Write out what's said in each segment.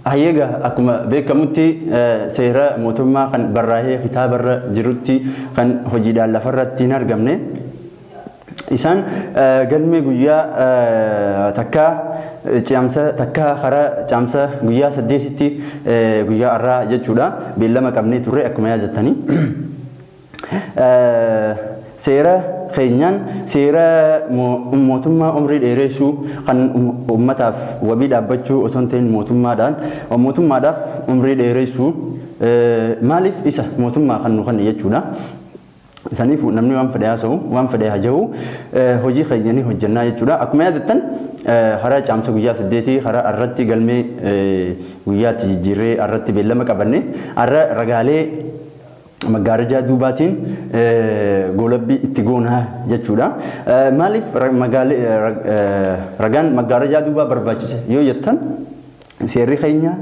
Hayyeega, akkuma beekamutti seera mootummaa kan barraa'ee kitaabarra jirutti kan hojiidhaan lafarratti hin argamne. Isaan galmee guyyaa takkaa caamsa takkaa karaa caamsa guyyaa 8tti, guyyaa har'aa jechuudha, beellama qabnee turre akkuma yaadattanii. Seera keenyaan seera mootummaa umrii dheeressuu kan uummataaf wabii dhaabbachuu osoo hin ta'in mootummaadhaan mootummaadhaaf umrii dheeressuu, maaliif isa mootummaa kan nu kennu jechuudha. Saniif namni waan fedhe haasa'u, waan fedhe haja'u, hojii keenya ni hojjannaa jechuudha. Akkuma yaadattan karaa caamsa guyyaa 8 karaa irratti galmee guyyaatti jijjiirree irratti beellama qabanne har'a ragaalee maggaarajaa duubaatiin goolabbii itti goonaa jechuudha. Maaliif ragaan maggaarajaa duubaa barbaachise yoo jettan, seerri keenya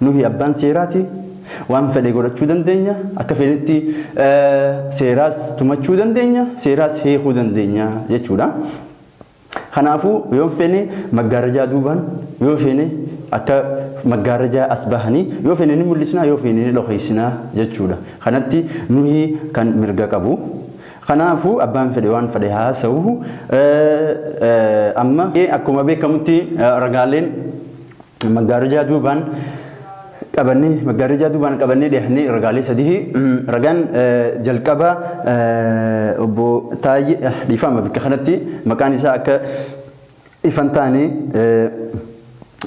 nuyi abbaan seeraati, waan fedhe godhachuu dandeenya, akka fedhetti seeraas tumachuu dandeenya, seeraas hiikuu dandeenya jechuudha. Kanaafuu yoo feene maggaarajaa duubaan, yoo feene akka maggaarajaa as bahanii, yoo feene ni mul'isnaa, yoo feene ni dhokeessinaa jechuudha. Kanatti nuyi kan mirga qabu. Kanaafuu abbaan fedhe waan fedhe haasa'u. Amma akkuma beekamutti ragaaleen maggaarajaa duubaan qabannee, maggaarajaa duubaan qabannee dhiyaannee ragaalee sadii. Ragaan jalqaba obbo Taayyee, dhiifama, bakka kanatti maqaan isaa akka ifan taane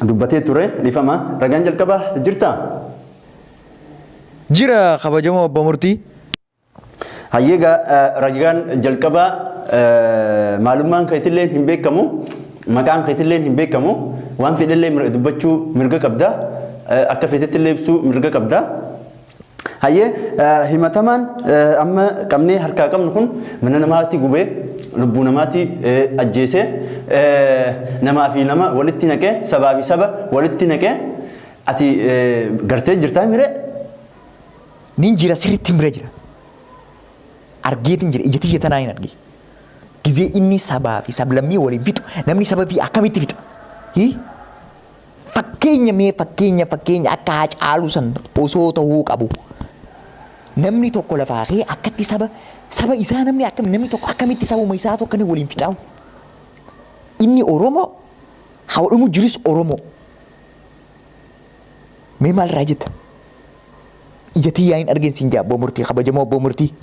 dubbatee ture, dhiifama. Ragaan jalqaba jirtaa? Jira, kabajamoo abbaa murtii. Hayyeega, ragaan jalqabaa maalummaan keetillee hin beekamu, maqaan keetillee hin beekamu, waan fedhellee dubbachuu mirga qabda, akka feetettillee ibsuu mirga qabda. Hayyee, himatamaan amma qabnee harkaa qabnu kun mana namaatti gubee, lubbuu namaatti ajjeesee, namaa fi nama walitti naqee, sabaa fi saba walitti naqee, ati gartee jirtaa miree? Nin jira, sirriitti bira jira. Argeetiin jira, ija tiyya tanaa hin arge. Gizee inni sabaa fi sablammii waliin fixu, namni saba fi akkamitti fixa? Fakkeenya, mee fakkeenya akka Haacaaluu san osoo ta'uu qabu. Namni tokko lafaa ka'ee akkatti saba isaa, namni akkam, namni tokko akkamitti sabuma isaa tokko inni waliin fixaawu? Inni Oromoo haa dhumu jirus Oromoo. Mee maalirraa jetta? Ija tiyyaa hin argin siin jaa, abboo murtii, kabajamoo abboo murtii.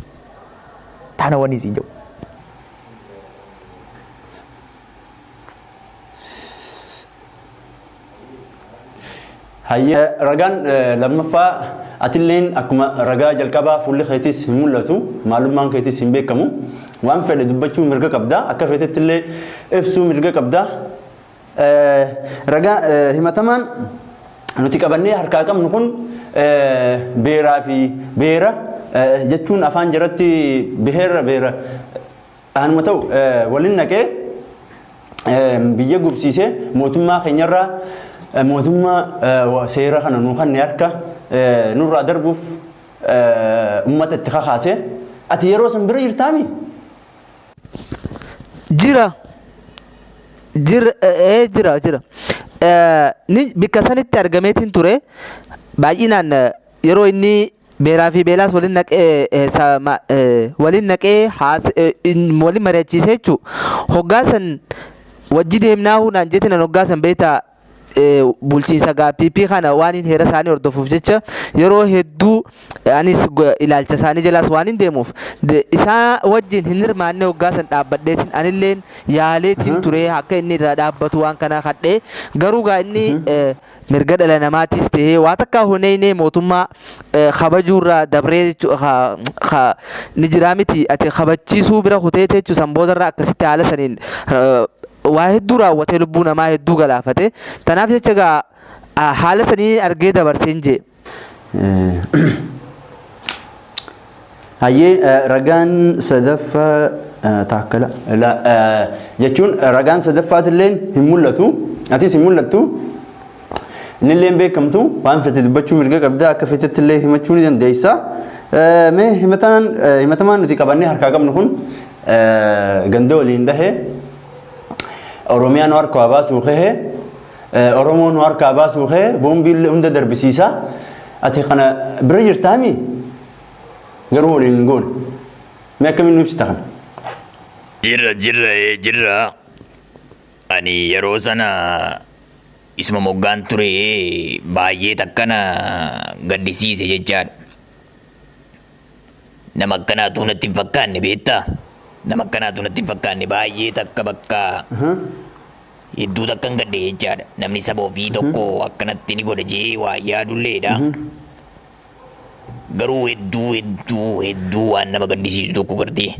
Taana wanni siin jedhu. Hayyee, ragaan lammaffaa, atilleen akkuma ragaa jalqabaa fuulli keetis hin mul'atu, maalummaan keetis hin beekamu, waan fedhe dubbachuu mirga qabda, akka feetettillee ibsuu mirga qabda. Ragaa himatamaan nuti qabannee harkaa qabnu kun beeraa fi beera jechuun afaan jaratti beera beera anuma ta'u waliin naqee biyya gubsiisee, mootummaa keenyarraa, mootummaa seera kana nuu kanne harka nurraa darbuuf uummata itti kakaase, ati yeroo san bira jirtaami? Jira. Jira, ee, jira. Ni bikka sanitti argameetiin ture. Baay'inaan yeroo inni beeraa fi beelaas waliin naqee, waliin naqee waliin mari'achiisee jechuudha. Hoggaa san wajji deemnaa naan jetti, nan hoggaa san beektaa bulchiinsa gaappii kana waan hin heera isaanii hordofuuf jecha yeroo hedduu anis ilaalcha isaanii jalaas waan hin deemuuf isaa wajjin hin hirmaanne. Hoggaa san dhaabbadheetiin anilleen yaaleetiin ture akka inni irraa dhaabbatu waan kana kadhee, garuu gaa inni mirga dhala namaatis ta'ee waa takka huneynee mootummaa kabajuurraa dabree ni jiraa miti, ati kabachiisuu bira kutee jechuu. San boodarraa akkasitti haala saniin waa hedduu raawwatee lubbuu namaa hedduu galaafate. Tanaaf jecha gaa haala sanii argee dabarseen jee. Hayyee, ragaan sadaffaa taakkala jechuun ragaan sadaffaatillee hin mul'atu, atis hin mul'attu, innillee beekamtu, waan fete dubbachuu mirga qabda, akka fetetti illee himachuu ni dandeessa. Mee himatamaan nuti qabannee harkaa qabnu kun ganda waliin dhahee, Oromiyaan harka waa baasuu kahee, Oromoon harkaa baasuu kee boombii hunda darbisiisa. Ati kana bira jirtaami garuu waliin hin goone. Mee akkamiin nu ibsita kana? Jirra jirra jirra. Ani yeroo sana isuma moggaan ture baay'ee takkana gaddisiise jechaadha. Nama akkanaatu natti hin fakkaanne beektaa? Nama akkanaatu natti hin fakkaanne baay'ee takka bakka hedduu takka hin gadde jechaadha. Namni saba ofii tokko akkanatti ni godha jee waa yaadulleedha. Garuu hedduu hedduu hedduu waan nama gaddisiisu tokko gartee.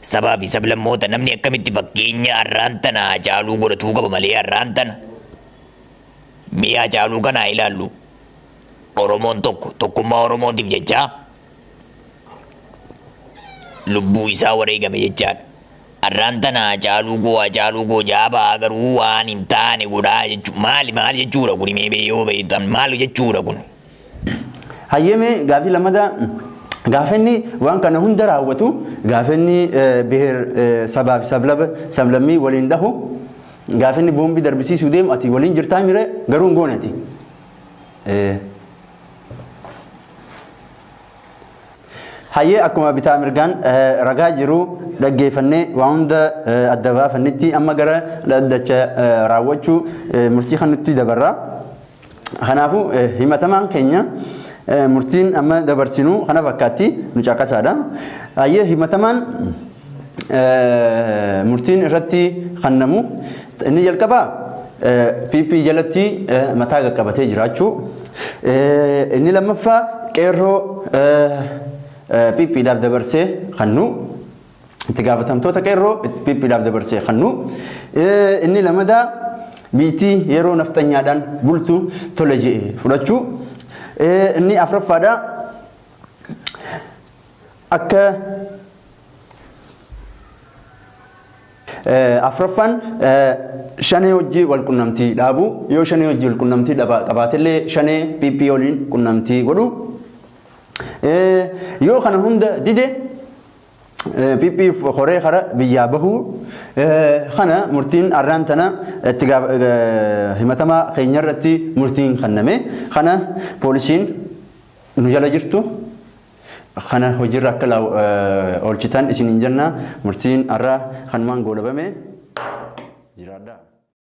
Sabaa fi sablammoota namni akkamitti fakkeenya har'aan tana Hacaaluu godhatuu qaba malee har'aan tana. Mee Hacaaluu kana ilaallu. Oromoon tokko tokkummaa Oromootiif jecha lubbuu isaa wareegame jechaadha. Har'aan tana Hacaaluu koo jaabaa garuu waan hin taane godhaa jechuudha. Maali maali jechuudha kuni mee yoo beektan maali jechuudha kun. Hayyee gaafii lammataa gaafa inni waan kana hunda raawwatu gaafa inni beer sabaa fi sablammii waliin dhahu gaafa inni boombii darbisiisuu deemu ati waliin jirtaa mire garuu hin goone ati. Hayyee akkuma bitaa mirgaan ragaa jiru dhaggeeffannee waan hunda adda baafannetti amma gara dhaddacha raawwachuu murtii kanatti dabarra. Kanaafuu himatamaan keenya murtiin amma dabarsinu kana fakkaatti nu caqasaadha. Hayyee himatamaan murtiin irratti kennamu inni jalqabaa PP jalatti mataa qaqqabatee jiraachuu. Inni lammaffaa qeerroo PPdhaaf dabarsee kennu. Itti gaafatamtoota qeerroo PPdhaaf dabarsee kennu. Inni lammadaa biitii yeroo nafxanyaadhaan bultu tole je'e fudhachuu. Inni afuraffaadha akka afuraffaan shanee hojii wal qunnamtii dhaabu yoo shanee hojii wal qunnamtii qabaatellee shanee PP waliin qunnamtii godhu. Yoo kana hunda dide PP horee kara biyyaa bahuu kana murtiin arraan tana itti himatamaa keenya irratti murtiin kenname kana poolisiin nu jala jirtu kana hojiirra akka oolchitan isin hin jenna murtiin arraa kanumaan goolabame jiraadha.